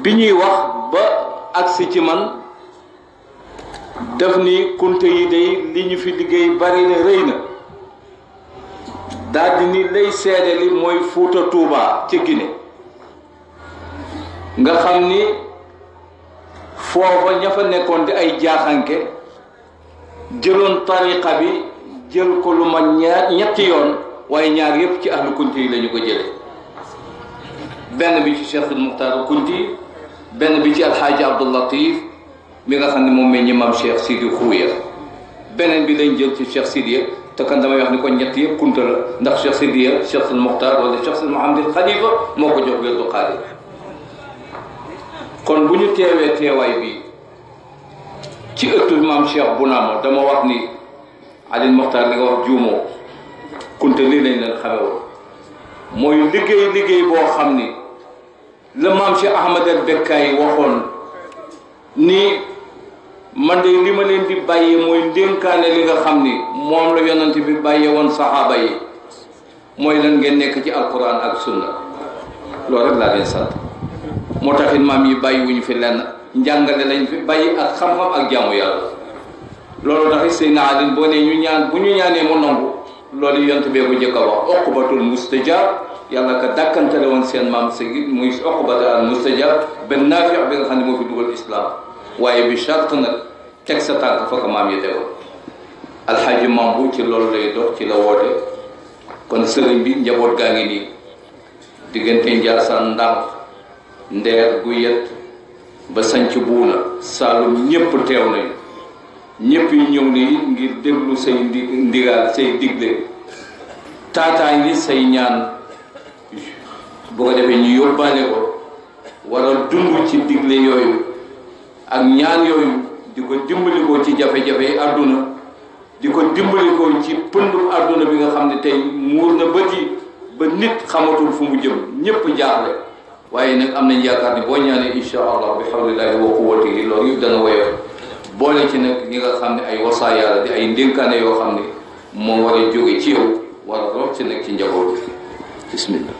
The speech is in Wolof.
bi ñuy wax ba agsi ci man def ni Kounta yi day li ñu fi liggéey bari na rëy na daldi ni lay seede li mooy Fuuta Tuuba ci Guinée nga xam ni foofa ña fa nekkoon di ay jaaxanke jëloon tariqa bi jël ko lu ma ñetti yoon waaye ñaar yépp ci ahlu Kounta yi lañu ko jële benn bi ci Cheikh Muxtaar Kounti benn bi ci alxaaji Abdul Latif mi nga xam ne moom meññi maam Cheikh Sidi Khouya beneen bi lañ jël ci Cheikh Sidiya te kan damay wax ni kon ñett yëpp Kounta la ndax Cheikh Sidiya Cheikh Muxtaar wala Cheikh Mouhamadul Khalifa moo ko jox wérdu xaadir kon bu ñu teewee teewaay bi ci ëttu maam Cheikh bu naama dama wax ni Alioune Muxtaar li nga wax juumoo Kounta lii lañ leen xame woon mooy liggéey boo xam ni la maam Cheikh Ahmad al Bekkaay waxoon ni man de li ma leen di bàyyee mooy ndénkaane li nga xam ni moom la yonent bi bàyyee woon saxaaba yi mooy lan ngeen nekk ci alquran ak sunna loolu rek laa leen sant moo taxit maam yi bàyyi wuñu fi lenn njàngale lañ fi bàyyi ak xam-xam ak jaamu yàlla loolu taxit Seydina Ali boo ne bu ñu ñaanee mu nangu loolu yonent bee ko jëkk a wax uqbatul mustajab yàlla ka dàkkantale woon seen maam segi muy uqbata al mustajab benn naafi bi nga xam ne moo fi dugal islam waaye bi charte nag teg sa tànk fa ko maam yi tegoon alxaaji Mambu ci loolu lay dox ci la woote kon sëriñ bi njaboot gaa ngi nii diggante Njaasaan Ndam Ndeer Guyet ba sanc Buuna Saalum ñépp teew nañu ñépp yi ñëw nii ngir déglu say ndigal say digle taataa ngi say ñaan bu ko defee ñu yóbbaale ko war a dund ci digle yooyu ak ñaan yooyu di ko dimbali ko ci jafe-jafe àdduna di ko dimbali ko ci pëndum àdduna bi nga xam ne tey muur na bët yi ba nit xamatul fu mu jëm ñépp jaaxle waaye nag am nañ yaakaar ni boo ñaanee insha allah bi hawlillahi wa quwwatihi loolu yëpp dana woyof boole ci nag ñi nga xam ne ay wasaaya la di ay ndénkaane yoo xam ne moo war a jóge ci yow war a root ci nag ci njaboot bi bismillah